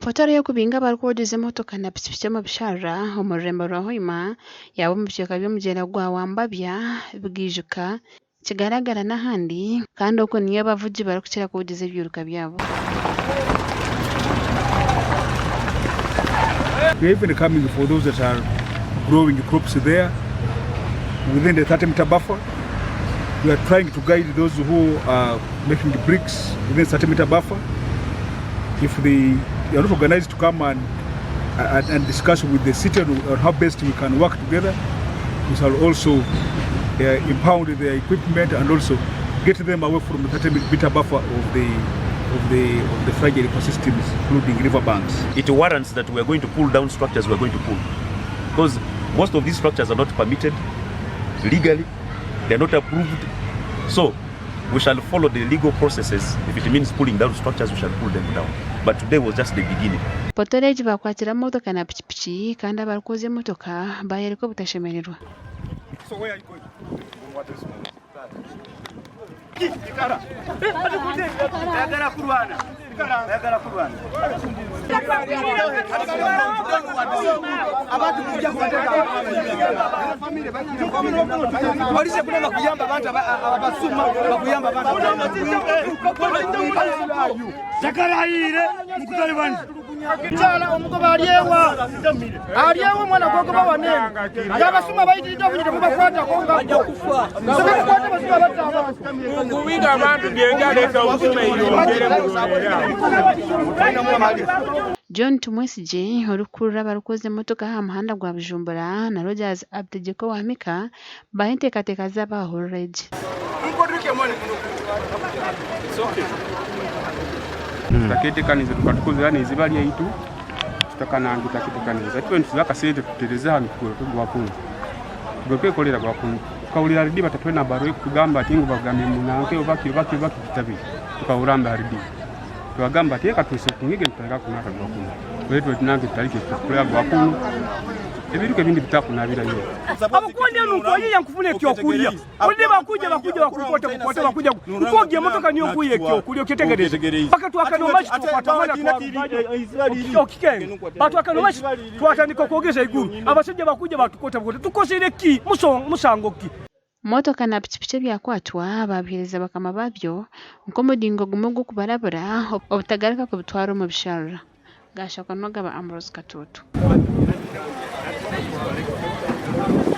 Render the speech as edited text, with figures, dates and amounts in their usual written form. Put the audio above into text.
Potoro y'okubinga abarikwogyeza emotoka na pikipiki omu bisharara omu rurembo rwa Hoima yaaba omu bicweka by'omugyera gwa Wambabya, Bigaijuka, Kigaragara n'ahandi kandi okwo niyo abavugi barikukira kwogyeza ebyiruka byabo. We are even coming for those that are growing crops there within the 30 meter buffer. We are trying to guide those who are making bricks within 30 meter buffer. If they are not organized to come and, and, and discuss with the city on, on how best we can work together, we shall also uh, impound their equipment and also get them away from the 30 meter buffer of the of the of the fragile ecosystems, including riverbanks. It warrants that we are going to pull down structures we are going to pull. Because most of these structures are not permitted legally, they are not approved. So we shall follow the legal processes. If it means pulling down structures, we shall pull them down. But today was just the beginning. Potoro egi baakwatira motoka na pikipiki kandi abarikwozya emotoka baayoreka obutashemererwa. So where are you going? Mukyala omugoba alyewa alyewa omwana gwogoba wanene ng'abasuma bayitiridde obungi temubakwatako nga kukwata abasuma batta abantu Kubiga abantu byengaleta obusuma eyongere mu John Tumwesigye orikukurira abarikwoza emotoka aha muhanda gwa Bujumbura na Rogers Abitegeka owa Mika baaha enteekateeka zaabo aha hurira egi. Tutaketekanize tukatukozera neiziba lyaitu tutakanange tutaketekanize itwe nituza akasente tutereze hanu tugaruke gwakunu tugaruke kwekorera gwakunu tukahurira redi batatuhe na baruha ekutugamba ati ngu bagambye munanke obaki obaki obaki tutabi tukahurira mbe aha redi twagamba ati reka twesetingege nitutandika kunaka gwakunu itwe tunanke tutarike tukurira gwakunu ebiruka ebindi bitakunabirayo. Abakundi enu nkoyiya nkufuna ekyokulya Olide bakuja bakuja bakukwata kukwata bakuja nkogi emotoka niyo nkuye ekyokulya okyetegereze bakatwaka nomashi tukwata mwana okikenge batwaka nomashi twatandika okwogeza iguru abasajja bakuja batukwata bukwata tukozere ki musango ki. Motoka na pikipiki ebyakwatwa baabiheereza bakama baabyo nk'omuringo gumwe gw'okubarabura obutagaruka kubitwara omu bisharara. Gaashakwa n'ogaba Ambrose Katuutu.